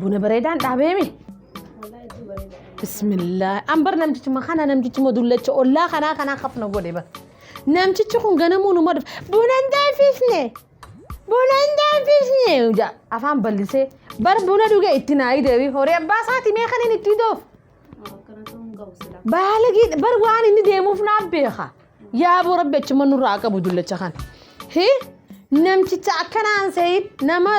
Buna bareedaan dhaabeemi. Wallahi hedduu bareeda. Bismillah. An bar namtichuma kana namtichuma dullacha ollaa kanaa kanaa kafna godhe bar. Namtichi kun ganamuu numa dhufa. Buna hin danfifne. Buna hin danfifne. Ja, afaan bal'isee. Bar buna dhuge itti naa ideewi. Horii abbaa isaati mee kan inni itti idoof. Akkana ta'uu hin qabu silaa. Baalagii bar waan inni deemuuf naaf beeka. Yaa boo rabbi achuma nurraa qabu dullacha kana. Hi namticha akkanaan seeyin nama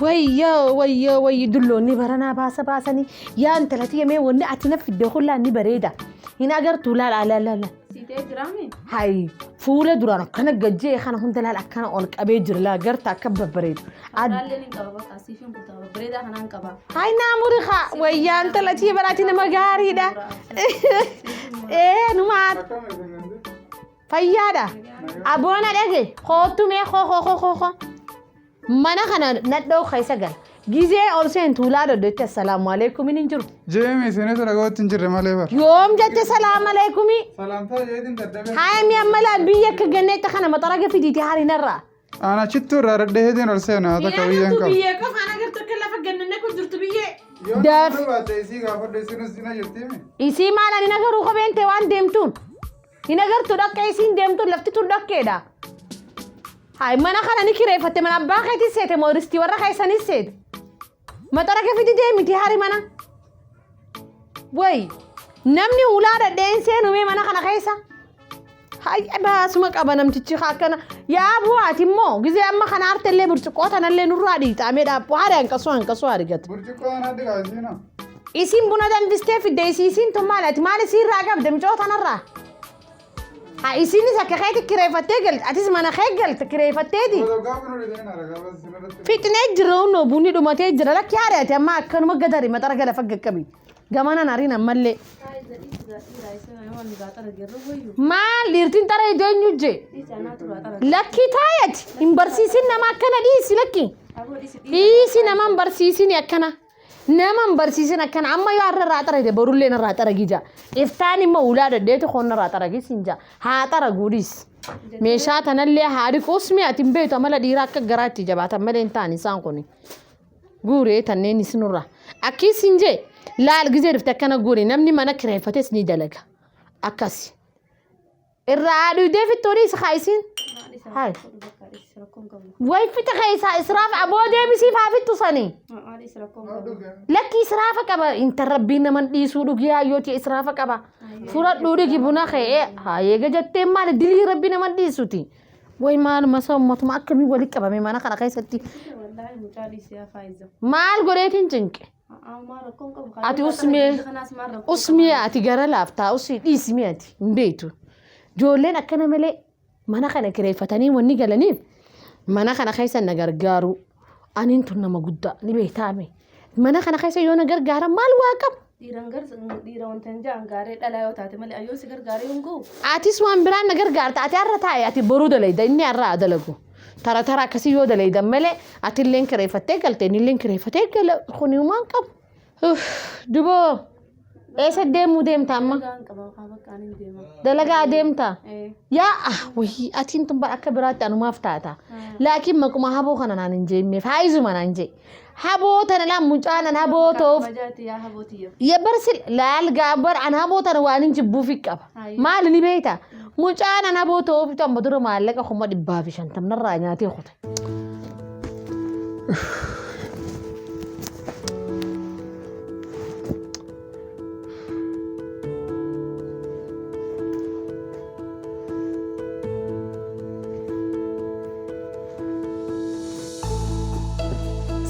wayyoo wayyoo wayyi dulloonni baranaa baasa baasanii yaa intala tiyya mee wanni ati na fidde kun laan ni bareeda. Hin agartuu laal laal laal. Siitee jiraami? Hayi fuula duraan akkana gajjee kana hunda laal akkana ol qabee jira laa garta akka babbareedu. Har'aallee ni qaba bakka siifin kutaa babbareedaa kanaan qaba. Hayi naa muri haa wayyaa intala tiyya baraati nama gaariidha. Ee numaa fayyaadha. Aboona dhage koottu mee koo koo koo koo koo. Mana kana nadhoo keessa gala. Gizee ol seentu ulaa doddotti assalaamu alaikum hin jiru. Jeemi isinis dhaga'uutti hin jirre malee bara. Yoom jette salaamu alaikumi. Salaamtaa jeetiin daddabee. Haaya mi amma laa biyya akka ganneetti kana maxaraga fidiiti harinarraa. Ana achittuu irraa dhadheetiin ol seena haa takka biyyeen qabu. Biyyee qofaan agartu akka lafa gannanne kun jirtu biyyee. Yoo Daf. nama baate isii gaafadhu isinis cina jirtiimi. Isii maal ani nagaruu kopheen tee waan deemtuun. Hin agartu dhaqqee isiin deemtuun lafti tun dhakkeedha. Hayi mana kana ni kireeffatte mana abbaa keetii seete moo ristii warra keessanis seete. Maxaraga fidi deemiti hari mana. Wayi namni ulaa dhadheen seenumee mana kana keessa. Hayi baasuma qaba namtichi akkana. Yaa bu'aati immoo gizee amma kana artellee burcuqqoo tanallee nurraa dhiixaamee dhaabbu hari hanqasuu hanqasuu argatu. Burcuqqoo ana dhiqaa isiinoo. Isiin buna danfistee fidde isiin tun maal ati maal isiirraa qabde mucoo tanarraa? Ha isiinis akka keeti kireeffattee galte atis mana kee galte kireeffatteeti. Fixnee jira hunnoo bunni dhumatee jira lakki haadha ati amma akkanuma gadari maxara gala faggaqabi. Gamanan ariin ammallee. Maal dhiirtiin xara ijeenyu jee? Lakki taayati hin barsiisin nama akkana dhiisi lakki. Dhiisi nama hin barsiisin akkana. Nama hin barsiisin akkana amma yoo har'a irraa xaragde borullee narraa xaragi jaa. Iftaan immoo ulaa dhadheetu koon narraa xaragi siin jaa. Haa xaraguu dhiis. Meeshaa tanallee haa dhiquus mi'a ati hin beektu amala dhiiraa akka garaatti jabaatan malee hin ta'an isaan kuni. Guuree tanneen isinurraa. Akkiis hin jee laal gizee dhufte akkana guuri namni mana kireeffates ni dalaga. Akkasi. Irraa dhuyidee fixxuu dhiisi haa isiin. Hai. Way fixa keessaa israaf aboo deebisiif haa fixxu sanii. Lakki israafa qaba inta rabbiin naman dhiisuu dhugii hayyooti israafa qaba. Fudhadhuu dhigi buna kee haa eega jettee maali dilii rabbi naman dhiisuti. Way maaluma isa ummatuma akkamii walitti qabame mana kana keessatti maal godheetiin cinqe. Ati usmee usmee ati gara laaftaa usii dhiisi mee ati hin beektu. Ijoolleen akkana malee mana kana kireeffatanii wanni galaniif mana kana keessa na gargaaru. Aniin tun nama guddaa ni beektaa mee. Mana kana keessa yoo na gargaaran maal waa qabu? Dhiiran gar dhiira wanta hin jaan gaaree dhalaa yoo taate malee ayyoo si gargaaree hin ga'u. Atis waan biraan na gargaarta ati har'a taa'e ati boruu dalayda inni har'a haa dalagu. Tara tara akkasii yoo dalaydan malee atilleen kireeffattee galte innilleen kireeffatee gala kuni waan qabu. Uff, Duboo eessa deemuu deemta amma? Dalagaan qaba haa bakka ani hin deema. Dalagaa deemta? Eh. Yaa ah wayii atiin tun bara akka biraatti anumaaf taata. Laakiin maquma haboo kana naan hin jeemmeef haayizuma naan jee. Haboo tana laa mucaanan haboo ta'uuf Kabajaati yaa habootiyya. Ya bar sil laal gaa bar an haboo tana waan hin jibbuufi qaba. Hayi. Maali ni beekta? Mucaan an haboo ta'uuf amma dura maallaqa 150,000 narraa nyaatee kute.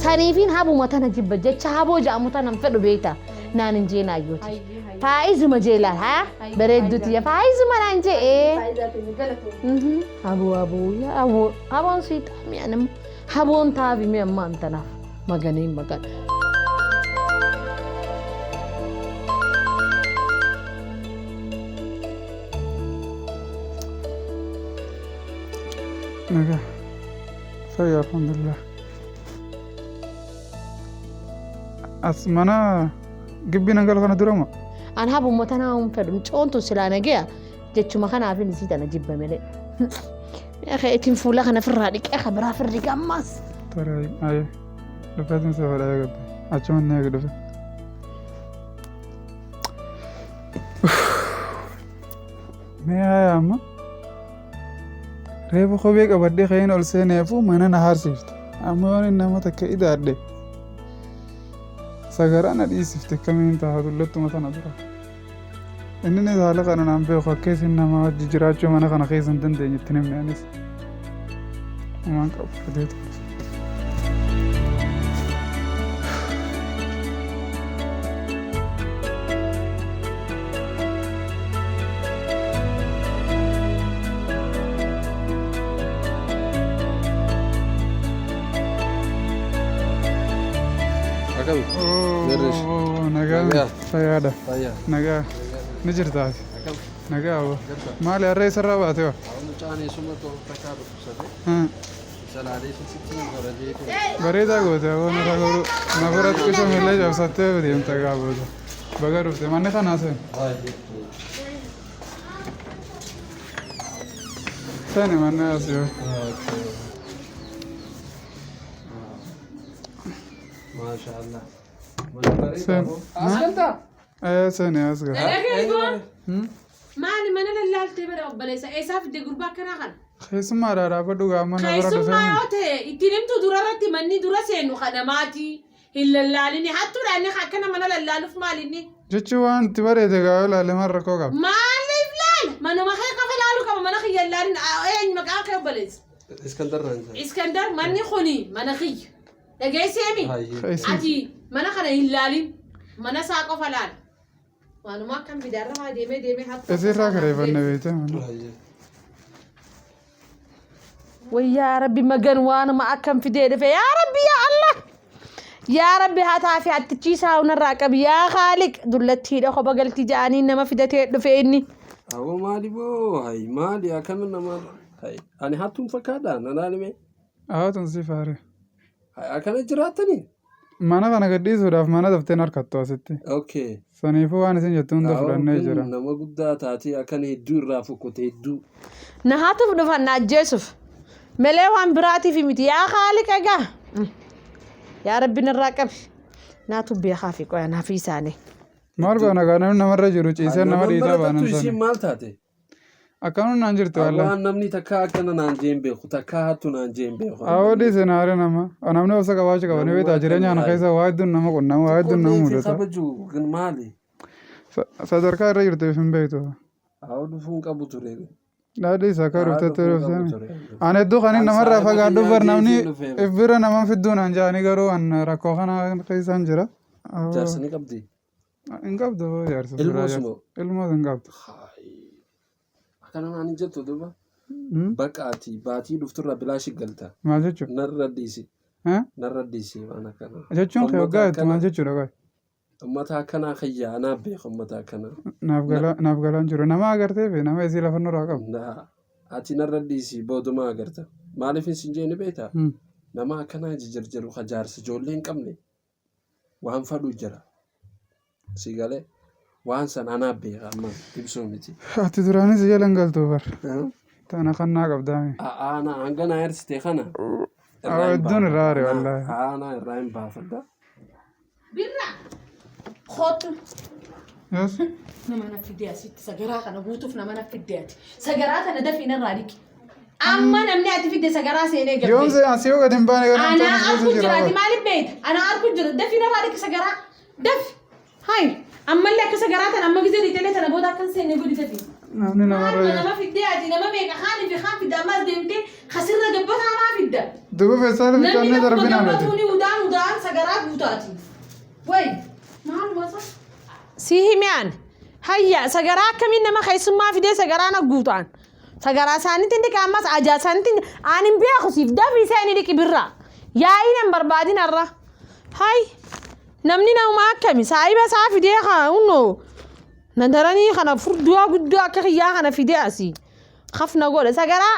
Saniifiin habuma tana jibba jecha haboo jedhamu tana hin fedhu beekta naan hin jeen ayyooti. Hayyee hayyee. Faayizuma jeelaan haa bareedduu tiyya faayizuma naan jee ee. Faayidaa keenya galatoomne. Haboo haboo yaa haboo haboon sii xaami anam haboon taabi mi amma antanaaf maganiin magan. Nagaa. Fayyaa alhamdulillah. As mana gibbii nan galu kana dura moo? An habuma tanaa hin fedhu mucoon tun silaa nagaya jechuma kanaafin isii tana jibba malee. Mi'a ittiin fuula kana firraa dhiqee kan biraa firri gammas. Tole ayee. Dhufeetiin si fuudha eegatte. Achuma inni eegi dhufe. Mee haya amma reefu kophee qabadhee ka'een ol seeneefu mana na haarsiifte. Amma yoon inni nama takka idaadhe sagaraa na dhiisifte akkamiin ta'a dullattuma tana dura. Inninis haala kana naan beeku akka isin nama wajji jiraachuu mana kana keessa hin dandeenye itti himne anis. Waan qabu fideetu. Akkami? Jirresh. Nagaa Nagaa. fayyaadha. Fayyaa. Nagaa ni jirtaati. Akkam? Nagaa abbo. Jirta. Maali harree isarraa baate waa? Hawa mucaan eessuma takkaa dhukkubsate. Isa laalee sitti godha jeetu. Bareedaa goote aboo narra godhu. Na bira xiqqisho miillee cabsattee deemta gaa booda. Baga dhufte manni kanaa seeni. Baay'ee. Seeni manni as yoo. Maashaallah. Mana bareedaa Seen. hoo. As galtaa? Ee seeni as gala. Maali mana lallaaltee bara obboleessa eessaa fidde gurbaa akkanaa kana? Keessummaadhaa dhaabbadhu gaa amma na bira Keessummaa dhufee. yoo ta'e ittiin himtu dura irratti manni dura seenu kanamaati. Hin lallaalini hattuudha inni akkana mana lallaaluuf maali inni? Jechuun waan itti bareede gaa yoo ilaale maal rakkoo qaba? Maaliif laala? Manuma kee qofa laaluu qaba mana kiyya laalin eenyu maqaa kee obboleessa? Iskandar naan jedha. Iskandar manni kuni mana kiyya. Dhageesseemi? Baay'ee. Ati mana kana hin laalin. Mana isaa qofa laala. Waanuma akkam bidaarra haa deemee deemee hattuu. Isirraa kireeffanne beekte mana. Baay'ee. Way yaa Rabbi magan waanuma akkam fidee dhufe yaa Rabbi yaa Allah. Yaa Rabbi hataa fi hattichiisaa hunarraa qabi yaa Khaaliq dullattiidha kopha galti ja'anii nama fidatee dhufe inni. Awwa maali boo? Hay maali akkami nama? Hay ani hattuun fakkaadha na laalime. Haatun si faare. Hay akkana jiraattanii? Mana kana gadhiisuudhaaf mana dafteen harkattu asitti. Okay. Saniifuu waan isin jettu hunda Awwa fudhannee kun jira. nama guddaa taatee akkana hedduu irraa fokkote hedduu. Na hatuuf dhufan na ajjeesuuf. Melee waan biraatiif miti yaa Khaaliq egaa. Yaa Rabbi narraa qabi. Naatu beekaa fi qoya naaf isaanii. Maal goona gaa namni namarra jiru ciisee nama Nama dhiitaa baanan baratattu isiin sani. maal taate? Akkanuma naan jirti wallaahi. Waan namni takkaa akkana naan jeen beeku takkaa hattu naan jeen beeku. Awwa dhiise naare nama. Namni obsa qabaachuu qaba. Ni beektaa jireenya kana keessa waa hedduun nama qunnama waa hedduun nama Xiqqoollee fi mudata. kabaju kun maali? Sadarkaa irra jirtu if hin beektu. Awwa dhufuu hin qabu ture. Dhaadhii isaa akka Awwa dhuftetti dhufuu hin qabu dhufte. ture. Ani hedduu kan inni An namarraa saahiba fagaadhu kiyyaa bar namni jeetiin dhufee. if bira nama fidduu naan jaanii garuu an rakkoo kana keessaan jira. Awwa Jaarsa ni qabdi. hin qabdu jaarsa biraa Ilmoos jaarsa. moo? Ilmoos hin qabdu. Akkana naan hin jettu duuba. Bakka ati baatii dhufturraa bilaashi galta. Maal jechuudha? Narra dhiisi. Eh? Narra dhiisi waan akkana. Jechuun kee Ummata waggaa hedduu maal akkana jechuudha qoy? ummata akkanaa kiyya anaa beeku ummata akkanaa. Naaf galaa naaf galaan jiru. Nama agartee fi nama isii lafa nurraa qabu. Na ati narra dhiisi booduma agarta. Maaliif hin jeeni beektaa? Nama akkanaa jijjiirjiru ka jaarsa ijoollee hin qabne waan fadhu jira. Si galee waan san anaa beeka amma ibsuu miti. Ati duraanis jala hin galtu bar. Tana kannaa qabdaami. Aanaa hanga na hersite kana Awwa hedduun irraa haare wallaahi. Aanaa irraa hin baafadha. Birra kootu. Yes. Nama na fidee asitti sagaraa kana guutuuf nama na fidee ati. Sagaraa kana dafii narraa dhiqi. Amma namni ati fidde sagaraa seenee Yoom gabbe. se asii yoo gadi hin baane gara Anaa namtonni arku keessa jira. jiraati maaliif beekta? Anaa arku jira dafii narraa dhiqi sagaraa. Dafi. Hai ammallee akka sagaraa tana amma gizee dhiqelee tana booda akkan seenee godhi dafi. Namni namarra Maaluma jira. nama fiddee ati nama meeqa kaanii fi kaan fidda ammas deemtee kasirra gabbataa maa fidda? Duuba feestaala Namni bichaannee lakkuma darbinaa nuti. gabbatuuni udaan udaan sagaraa guutaati. Wayi maaluma isa? Si himiyaan hayya sagaraa akkamiin nama keessummaa fidee sagaraa na guutaan. Sagaraa isaaniitiin dhiqa ammas ajaa isaaniitiin aan hin beeku siif dafii seeni dhiqi birraa. Yaa'ii nan barbaadin har'a. Hay namni nama akkami saahiba isaa fidee haa hunnoo na daranii kana furdaa guddaa akka kiyyaa kana fidee asii. Kafna godhe sagaraa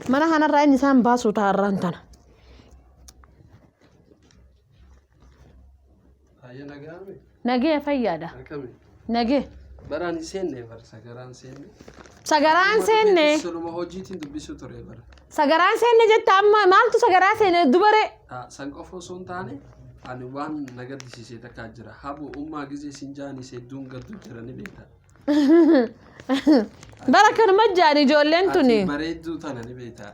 mana kanarraa inni isaan baasu taarraan tana. Ayya nagaame Nagee fayyaadha. akkami? Nagee. Baraan hin seenne bara sagaraan seenne. Sagaraan seenne. Suluma hojiitiin dubbisu ture bara. Sagaraan seenne jetta amma maaltu sagaraa seenne dubaree. San qofa osoo hin taane Ani waan na gaddisiise takkaa jira. Habu ummaa gizee sin jaanis hedduun gaddu jira ni beekta. Bara kanuma jaan ijoolleen tuni. Ati bareedduu tana ni beekta.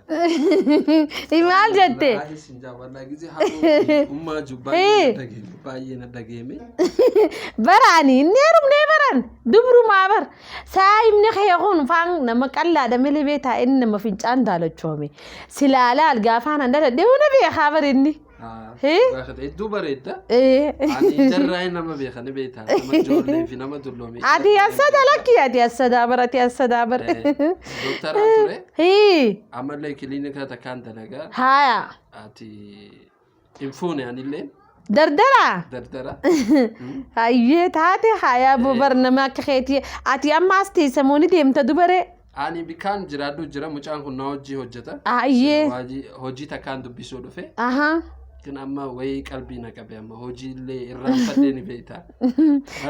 Maal jette? Wallaahi sin jaa wallaahi gizee habu ummaa jiru baay'ee na dhageeme baay'ee na dhageeme. Bara ani inni heerumnee baran dubrumaa bar saayimni kee kun faan nama qallaadha malee beektaa inni nama fincaan daalachoome silaalaal gaafaan an dhaladhe huna beekaa bar inni. Hedduu bareedda. Ani jarraa nama beeka ni beekta. Nama ijoollee fi nama dulloome. Ati asada lakki ati asada bar ati asada bar. Dooktaraan ture. Ammallee kiliinika takkaan dalagaa. Haya. Ati hin fuune anillee. Dardara. Dardara. Hayyee taate hayaa bar nama akka keetii ati amma as teessamoo ni deemta dubaree. Ani bikkaan jiraadhu jira mucaan kun na hojii hojjeta. Hayyee. Hojii takkaan dubbisuu dhufe. Ahaa. Kan amma wayii qalbii na qabe amma hojiillee irraanfadhee ni beekta.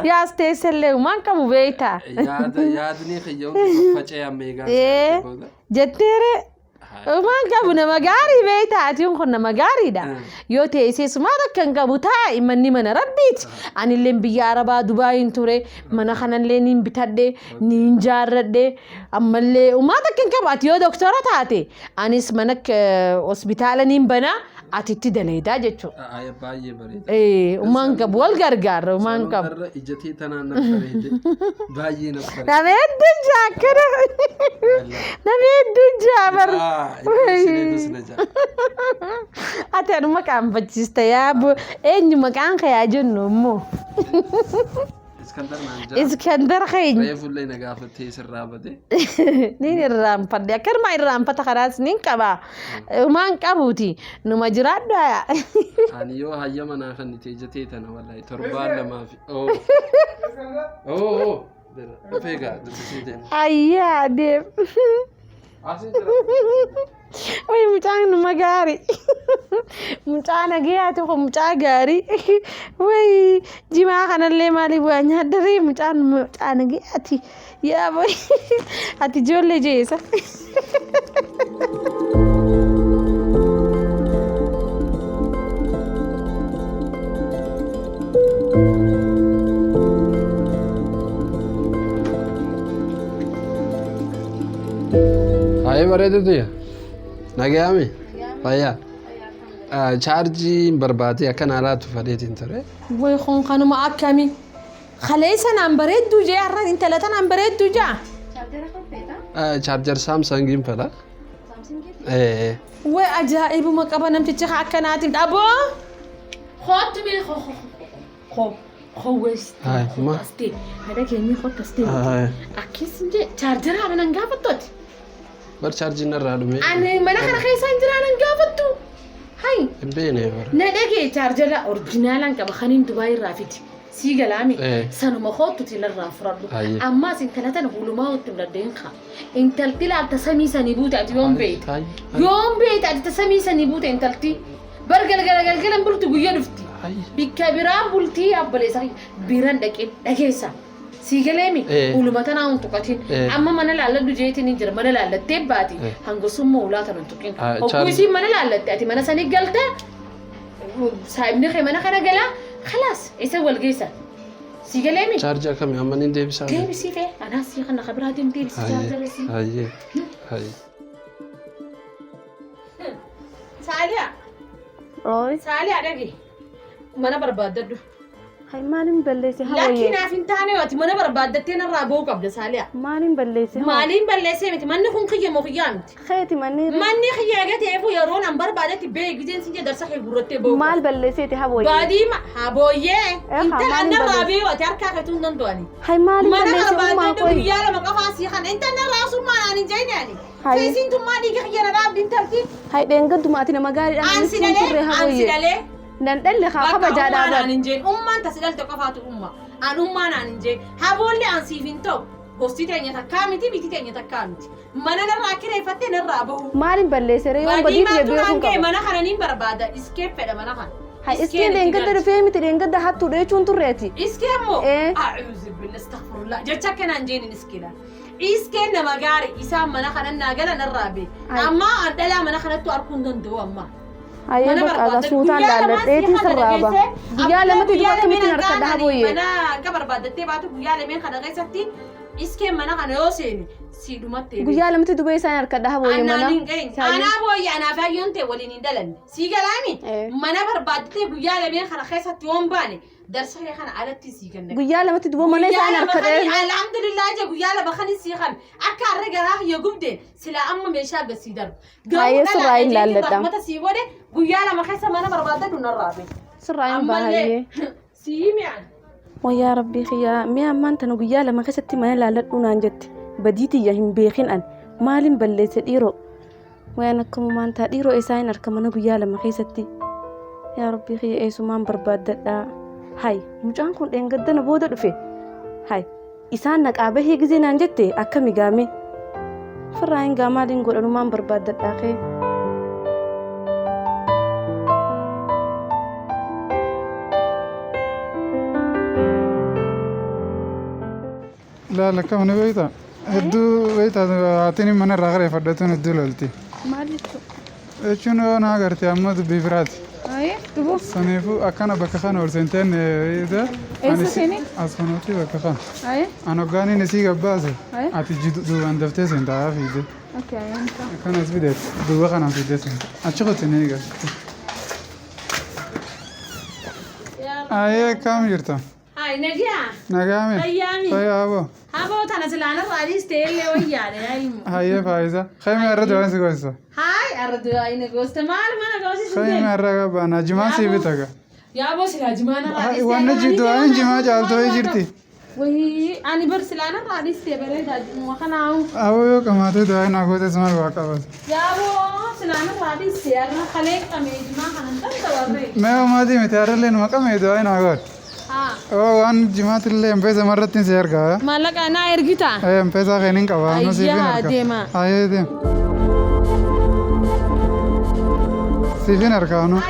Yaas teessellee waan qabu beekta. Yaada yaadni kiyya hundi faffaca'ee amma eegaan Ee. Jetteere. Waan qabu nama gaarii beekta atiin kun nama gaariidha. Yoo teessees maal akka hin qabu taa'i manni mana rabbiiti. Anillee biyya Arabaa Dubaayin ture mana kanallee niin bitadhe niin jaarradhe ammallee maal akka hin qabu ati yoo doktora taate anis mana hospitaala niin banaa ati itti daleedaa jechuudha. Baay'ee bareeda. Uumaan qabu wal gargaarra uumaan qabu. Sanarra ijatee tanaan na bareede. Baay'ee na bareede. Nama hedduu jaakkana. Nama hedduu jaabar. Ati anuma qaanfachiista yaa eenyu maqaan kee yaa jennu immoo. Iskandar naan jaa. Iskandar keenya. Reefullee na gaafattee sirraa bade. Niin irraanfadhe akkanuma irraanfata kanaas niin qaba. Uumaan qabuuti numa jiraadhu haa. Ani yoo hayyama naa kennite ijatee tana wallahi torbaan lamaa fi. Oo. Oo. Dhufee gaa dubbisee deema. Ayyaa deem. Asiin jira. Wayi mucaan numa gaarii. Mucaa nagayaati kun mucaa gaarii. Wayi jimaa kanallee maaliif waa nyaaddaree mucaan mucaa nagayaati. Yaa boy ati ijoollee jeesa. Baay'ee bareedutu yaa. Nagayaami? Fayyaa. Chaarjii barbaadee akka naa laatu fadheetiin ture. Wayi kun kanuma akkamii? Kaleessa naan bareedduu jee har'a intala tanaan bareedduu jaa. Chaarjara kan feeta? Chaarjar Saamsangiin fedha. Saamsingiiti? Wayi ajaa'ibuma qaba namtichi akkanaatiif dhaboo. Kootu mee koo koo Hayi, ma? Astee haadha keenya kootu astee. Akkas jee chaarjara ana nan gaafattu ati. Bar chaarjiin narraa dhume. Ani mana kana keessa hin jiraa nan gaafattu. Hayi. Hin beekne bara. Na dhagee chaarjara orjinaalaan qaba kaniin Dubaay irraa fidi. Sii galaami. Sanuma kootuti narraa fudhadhu. Hayyee. Ammaas intala tana hulumaa watti mul'adheen kaa. Intalti laalta samii sanii buute ati yoom beekta? Yoom beekta ati ta samii sanii buute intalti? Bar galgala galgalan bulti guyya dhufti. Bikka biraan bultii abboleessa biran dhaqeen dhageessa. Sii galeemi huluma tanaa hin tuqatin. Amma mana laalladhu jeetiin hin jira mana laallattee baati. Hanga summa hulaa tana hin tuqin. Hogguu isiin mana laallatte ati mana sanii galta. Saayibni kee mana kana galaa. Khalaas isa wal geessa. Sii galeemi. Chaarjii akkamii amma ni deebisaa? Deebisii fee anaas sii kana kabiraa deem deebisii chaarjara sii. Hayyee. Hayyee. Saaliyaa. Ooyi. Saaliyaa dhagi. Mana barbaaddadhu. Hay maaliin balleesse Lakkii hawwayyee? naaf hin taane ati mana barbaaddattee narraa ba'uu qabda Saaliyaa. Maaliin balleesse hawwa? Maaliin balleessee miti manni kun kiyya moo kiyyaa miti. Keeti manni Manni kiyya eega ta'eefu yeroo nan barbaadetti ba'ee gizeen sin jedhe darsa kee gurrattee ba'uu maal balleesseeti hawwayyee? Baadii habooyyee intala maaliin narraa balleesse? ba'uu ati harkaa keetuu hin danda'ani. Hay maaliin Mana balleesse uumaa barbaadadhu qoyi? guyyaa lama qofaa sii kana intala narraa summaan ani hin jenne ani. Hay. Feesiin tummaa dhiiga kiyya na dhaabdi intalti. Hay dheengadduma ati nama gaariidhaan An si namichi hin dhalee turre an si hawwayyee. dhalee. Nan dhalle haa Bakka kabajaadhaa ummaan bar. aan hin jeen ummaan tasi dhalte qofaatu umma an ummaan aan hin jeen haboolli an siif hin ta'u gosti teenya takkaa miti biti teenya takkaa miti mana narraa kireeffattee narraa bahu. Maaliin balleesse ree yoon Badii badii tiyya maaltu beekuu naan hin ga'e qabu. mana kana niin barbaada iskee fedha mana kana. Hay iskeen dheengadda dhufee miti dheengadda hattuudha jechuun turreeti. Iskee immoo Ee. a'uuzu billah astaghfirullah jecha akkanaan jeeniin iskeedha. Iskeen nama gaarii isaan mana kana naa gala narraa bee. Ay. Amma an dhalaa mana kanattu arguu hin danda'u amma. Hayyee Mana bakka barbaadadhu. suutaan Guyyaa lamaan sii laalladheetiin kana sirraa ba'a. geessee Guyyaa ammallee lamatti duuba guyyaa akkamittiin lameen harkadha hanqaananii habooyyee? mana hanga barbaadattee baatu guyyaa lameen kana keessatti iskeen mana kana yoo seeni sii dhumattee beekti. Guyyaa lamatti duuba isaan harkadha habooyyee Anaan mana. hin geenye. Anaa booyye anaa fi hayyoon ta'e waliin hin dalanne. Sii galaami Eh. mana barbaadattee guyyaa lameen kana keessatti yoo hin baane darsa kee kana alatti sii kenna. Guyyaa lamatti duuba mana Guyyaa isaan lama harkadha. kani alhamdulillah je guyyaa lama kani sii kan akka har'a garaa kiyya gubde silaa amma meeshaa gad sii darbu. Garuu Hayyee dhala sirraa hin jeetiin laalladha. rahmata sii godhe guyyaa lama keessa mana barbaadadhu narraa bahe. Sirraa hin baha Ammallee hayyee. sii mi'aan. Wayyaa rabbii kiyyaa mi'a ammaan tana guyyaa lama keessatti mana laalladhuu naan jette badii tiyya hin beekin an maalin balleesse dhiiroo wayaan akkamumaan taa dhiiroo isaa hin arka mana guyyaa lama keessatti yaa rabbii kiyya eessumaan barbaaddadhaa hay mucaan kun dheengaddana booda dhufe hay isaan naqaa bahii gizee naan jette akkami gaame firraa hin gaa maaliin godhanumaan barbaaddadhaa kee. Laala akkam ni beektaa? Hedduu beektaa haatiin mana irraa kireeffadhatuun hedduu lolti. Maal jechuudha? Jechuun yoo na agarte amma dubbii biraati. Ayee duboo. Saniifuu akkana bakka kana ol seenteen Eessa seeni? As kunuutti bakka kana. Ayee. An hoggaaniin isii gabbaase Ayee. ati duubaan daftee seentaa haa fiigdee. Okay ayee. Akkana as fideet duuba kanaan fiigdee seenta. Achi kutti ni eegalte. Ayee akkam jirta? Hayi nagaa. Nagaame? Fayyaami. Fayyaa aboo. Haboo tana silaan irraa dhiiste illee wayyaadha yaa ilmu. Hayyee faayisa. Khayma irra du'aan si goosisa. Hayi arra du'aa inni gooste maal mana goosisu Khayma irra qabana jimaa sii bita ga. Yaaboo silaa jimaa narraa dhiiste. Wanni du'aan jimaa caaltoo jirti. Wayii ani bar silaa narraa dhiiste bareedaa jimuma kanaawu. Aboo yoo qamaatee du'aan naa gootes maal waa qabata. Yaaboo silaa narraa dhiiste arra kalee qamee jimaa kanan dandabarree. Mee homaatii miti har'allee numa qamee du'aan naa godhe. Haa. Oo waan jimaatillee empeesa marratti si argaa. Maallaqa naa ergitaa? Ee empeesaa keen hin qaba. Amma siifin Ayyaa arga. deema. Ayyee deema. Siifin argaa nu.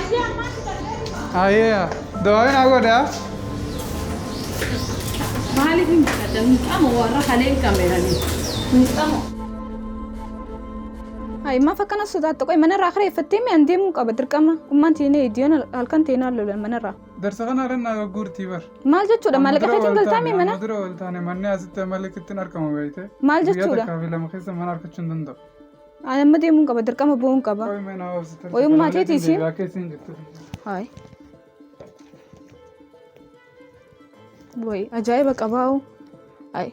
Ayyee du'aan naa godhe. Maaliif hin bitadha? Hin qamu warra kalee hin qameeranii. Hin qamu. Hayi maaf akkana sodaatta qoy manarraa kireeffattee mi'aan deemuu qaba dirqama. Ummaan teenee iddiyoon halkan teenaa lolan manarraa. Darsa kana irra naa gurguurtii bar. Maal jechuudha maallaqa keetiin galtaa mi mana? Amma dura wal taane manni asitti malikittiin argamu beekte. Maal Guyyaa jechuudha? takkaa fi lama keessa mana argachuu hin danda'u. Ani amma deemuu qaba dirqama bu'uun qaba. Qoy mee naa obsi. Qoy ummaa teeti isiin? Akka isiin jirtu. Hayi. Wayi ajaa'iba qabaa'u. Hayi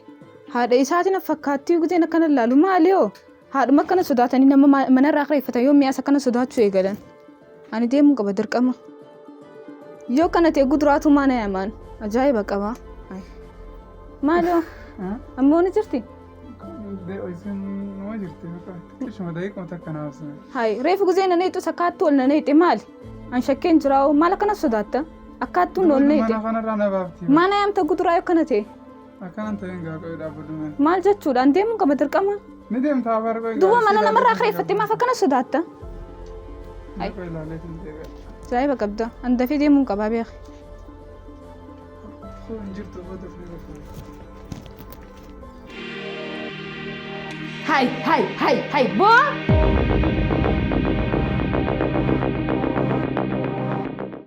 haadha isaatiin fakkaattii guzeen akkana ilaalu maali hoo? Haadhuma akkana sodaatanii nama manarraa kireeffatan yoo mi'aas akkana sodaachuu eegalan. Ani deemuu qaba dirqama. Yoo kana ta'e guduraatu maana yamaan ajaa'iba qaba. Maali hoo? Ammoo ni jirti? Isin numa jirti. Xiqqishuma daqiiquma takka naa obsi. Hayi reefu guzeen na neexu sakkaattuu ol na neexe maali? An shakkeen jiraa'u maal akkana sodaatta? Akkaattuun ol neexe. Mana kanarraa na baafti. Maana yaamta guduraa yoo kana ta'e? Akkanan ta'een gaa qoy dhaabbadhu mee. Maal jechuudha? An deemuu qaba dirqama. Ni deemtaa bar qoy. Duuba mana namarraa kireeffatte maaf akkana sodaatta? Qoy ilaaleetiin deebi'a. Ajaa'iba qabda. An dafee deemuu qabaa beeki. Hin jirtu booda fi bakka. Hai hai hai hai boo.